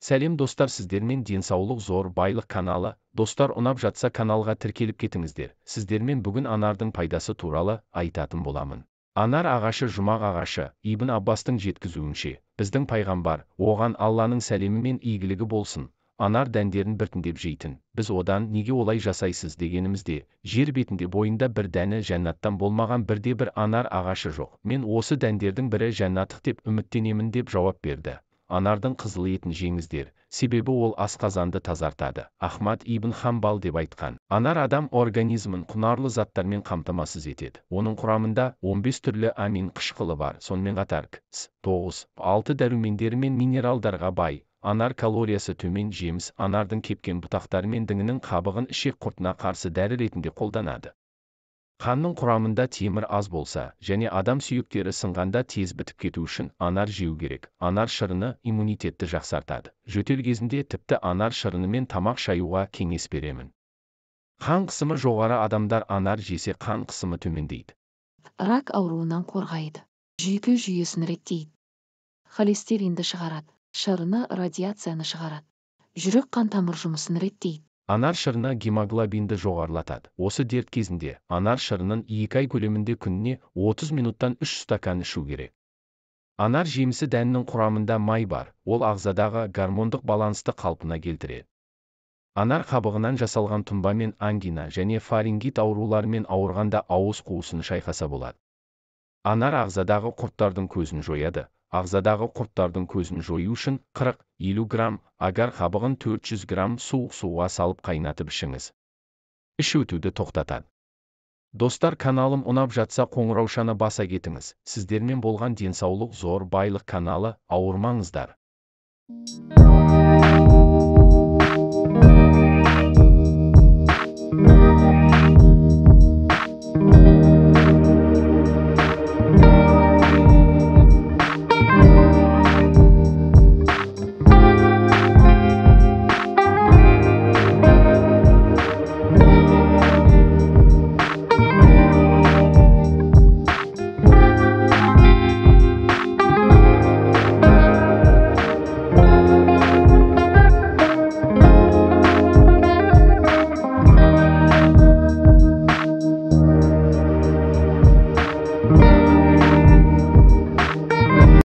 Сәлем, достар! Сіздермен «Денсаулық – зор байлық» каналы. Достар, ұнап жатса, каналға тіркеліп кетіңіздер. Сіздермен бүгін анардың пайдасы туралы айтатын боламын. Анар ағашы – жұмақ ағашы. Ибн Аббастың жеткізуінше, біздің пайғамбар, оған Алланың сәлемі мен игілігі болсын, анар дәндерін біртіндеп жейтін. Біз одан «Неге олай жасайсыз?» дегенімізде, «Жер бетінде бойында бір дәні жәннаттан болмаған бірде бір анар ағашы жоқ. Мен осы дәндердің бірі жәннаттық деп үміттенемін», – деп жауап берді. Анардың қызыл етін жеңіздер, себебі ол асқазанды тазартады. Ахмад ибн Хамбал деп айтқан. Анар адам организмін құнарлы заттармен қамтамасыз етеді. Оның құрамында 15 түрлі амин қышқылы бар, сонымен қатар К, С, 9, 6 дәрумендері мен минералдарға бай. Анар – калориясы төмен жеміс. Анардың кепкен бұтақтары мен діңінің қабығын ішек құртына қарсы дәрі ретінде қолданады. Қанның құрамында темір аз болса және адам сүйектері сынғанда, тез бітіп кету үшін анар жеу керек. Анар шырыны иммунитетті жақсартады. Жөтел кезінде тіпті анар шырынымен тамақ шаюға кеңес беремін. Қан қысымы жоғары адамдар анар жесе, қан қысымы төмендейді. Рак ауруынан қорғайды. Жүйке жүйесін реттейді. Холестеринді шығарады. Шырыны радиацияны шығарады. Жүрек қан тамыр жұмысын реттейді. Анар шырыны гемоглобинді жоғарылатады. Осы дерт кезінде анар шырынын 2 ай көлемінде күніне 30 минуттан 3 стакан ішу керек. Анар жемісі дәнінің құрамында май бар, ол ағзадағы гормондық балансты қалпына келтіреді. Анар қабығынан жасалған тұнбамен ангина және фарингит ауруларымен ауырғанда ауыз қуысын шайқаса болады. Анар ағзадағы құрттардың көзін жояды. Ағзадағы құрттардың көзін жою үшін 40-50 грамм агар қабығын 400 грамм суық суға салып қайнатып ішіңіз. Іш өтуді тоқтатады. Достар, каналым ұнап жатса, қоңыраушаны баса кетіңіз. Сіздермен болған «Денсаулық – зор байлық» каналы. Ауырмаңыздар.